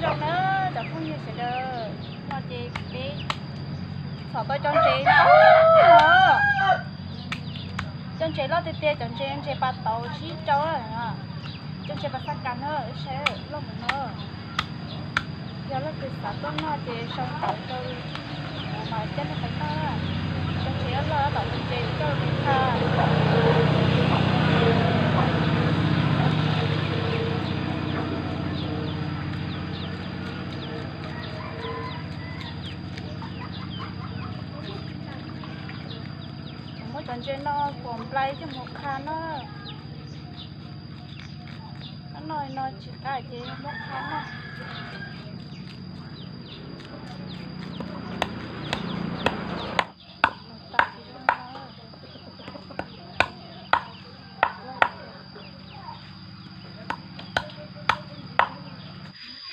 Zoo na cov phooj ywg sawv daws, no ces peb txhom tau cov ntses, cov ntses loj tiag tiag, cov ntses, ntses pas tauv tsib rau, cov ntses pas xab kas na, saib loj mus no. Yog leej twg xav tuaj noj ces sau ntawv rau kuv mas coj nej pais noj. Cov ntses loj loj tom ntses coj pais tha. Muab cov ntses no kuam nplai coj mus qha na. Noj no tsis qab ces muab qha noj.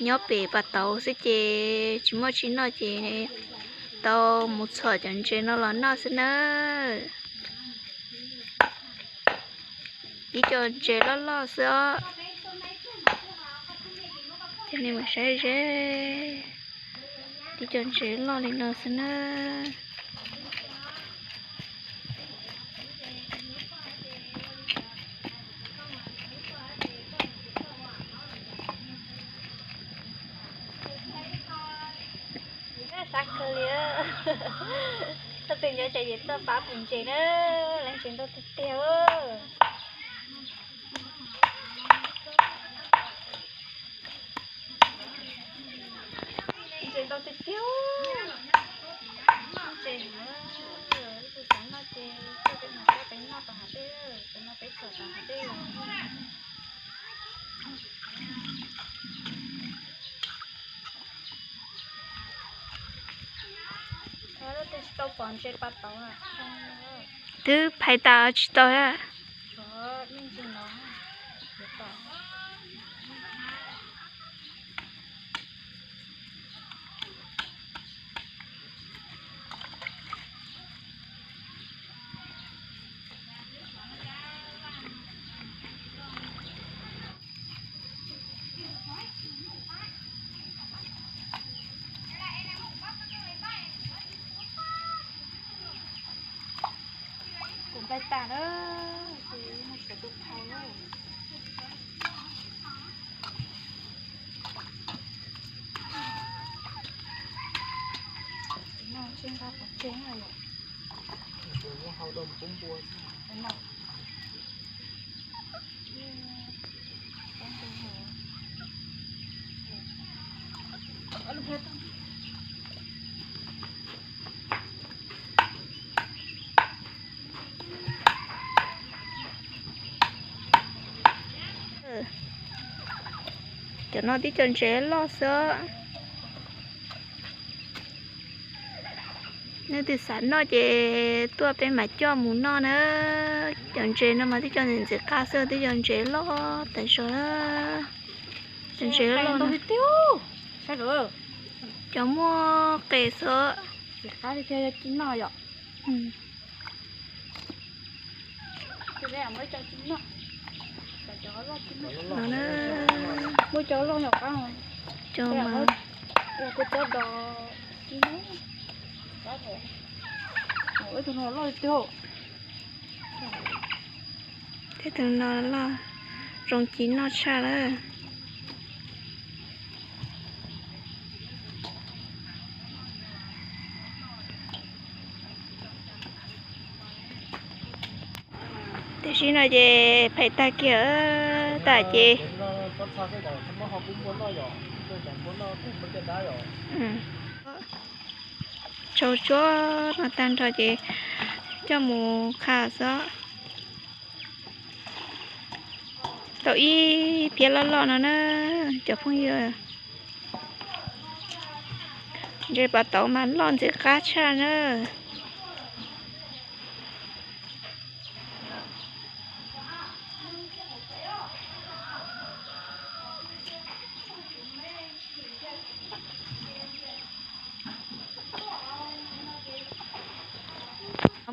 Nyob pem pas tauv xwb ces tsis muaj tsi noj ces tau mus txhom cov ntses no los noj xwb nawb. Tib co ntses loj loj xwb os. Coj nej mus saib ze, tib co ntses loj li no xwb nawb. Sab kawg li. Thaum twg nyob tsev ces tuaj pab pum ntses na, lawv ntses ntau tiag tiag. Ntses ntau tiag tiag. Ntses na, ib tug xav noj ces tuaj peb mus coj peb noj tom hav dej, cov no peb txhom tom hav dej. Twb phais tas tsis tau a. Kuv nplai tas na, ces mus suav tus phau na. Ces no tsis nqa pov tseg na yom. Cov no tib co ntses loj xwb. Nej twg xav noj ces tuaj peb mam coj mus noj na. Cov ntses no mas tib co ntxim qab xwb, tib co ntses loj tas zog na. Cov ntses loj, cov muaj qe xwb. Muaj cov loj, cov mas ib tug no loj tiag. Tej tus no loj, zoo ci noj tshaj lawm. Tam sim no ces phais tag kiag tas ces tsau tsuab no tag nrho ces coj mus qha xwb. Tau ib phiab loj loj no na cov phooj ywg. Ntses pas tauv mas loj ntxim qab tshaj na.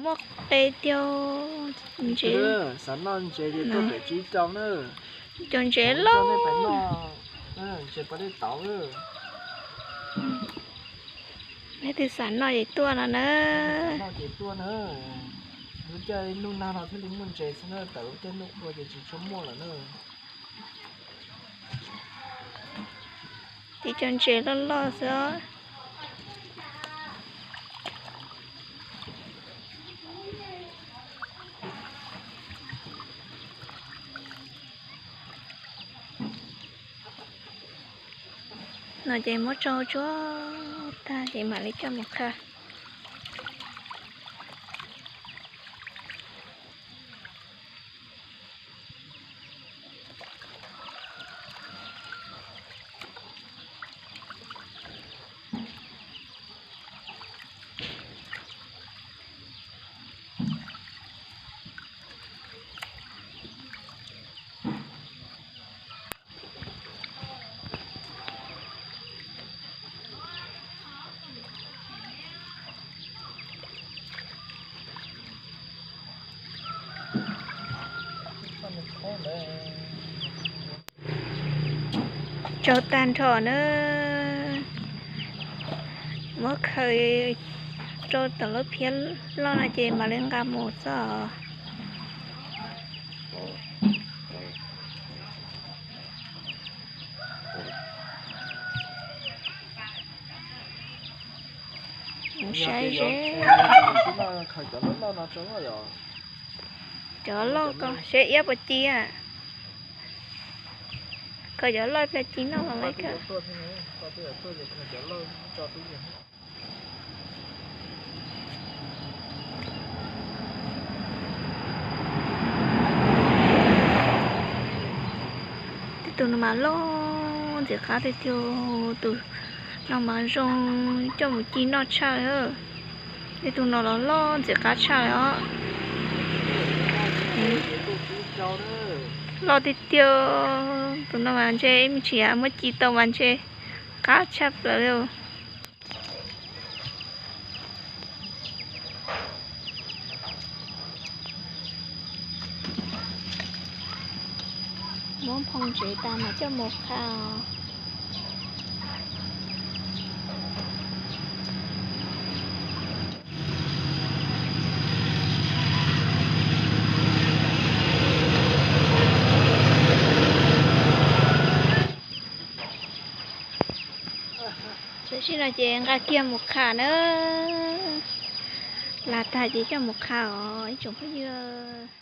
Muaj qe tiag. Ntses, xav noj ntses ces tuaj pem tsib rau na. Cov ntses loj. Ntses paj dej tauv. Leej twg xav noj ces tuaj no na. Noj ces tuaj na. Lub caij nug nag no thiaj li muaj ntses xwb na, tawm lub caij nug ua ces tsis tshua muaj lawm na. Tiv cov ntses loj loj xwb os. No ces muab tsau tsuag tag ces mam li coj mus qha. Tsau tag nrho na, muab khaws rau tom lub phiab loj no ces mam li nqa mus xwb. Saib seb. Cov loj ko seb iab puas ci. Khaws cov loj puas ci noj los lawm. Tej tus no mas loj ntxim qab tiag tiag, tus no mas zoo coj mus ci noj tshaj. Tej tus no los loj ntxim qab tshaj os. Loj tiag tiag, tus no mas ntshe me ntsis muab ci tau mas ntshe qab tshaj plaws li. Muab nphoo ntsev tas mas coj mus qha os. Tam sim no ces nqa kiag mus qha na. Las tag ces coj mus qha os ib tsoom phooj ywg.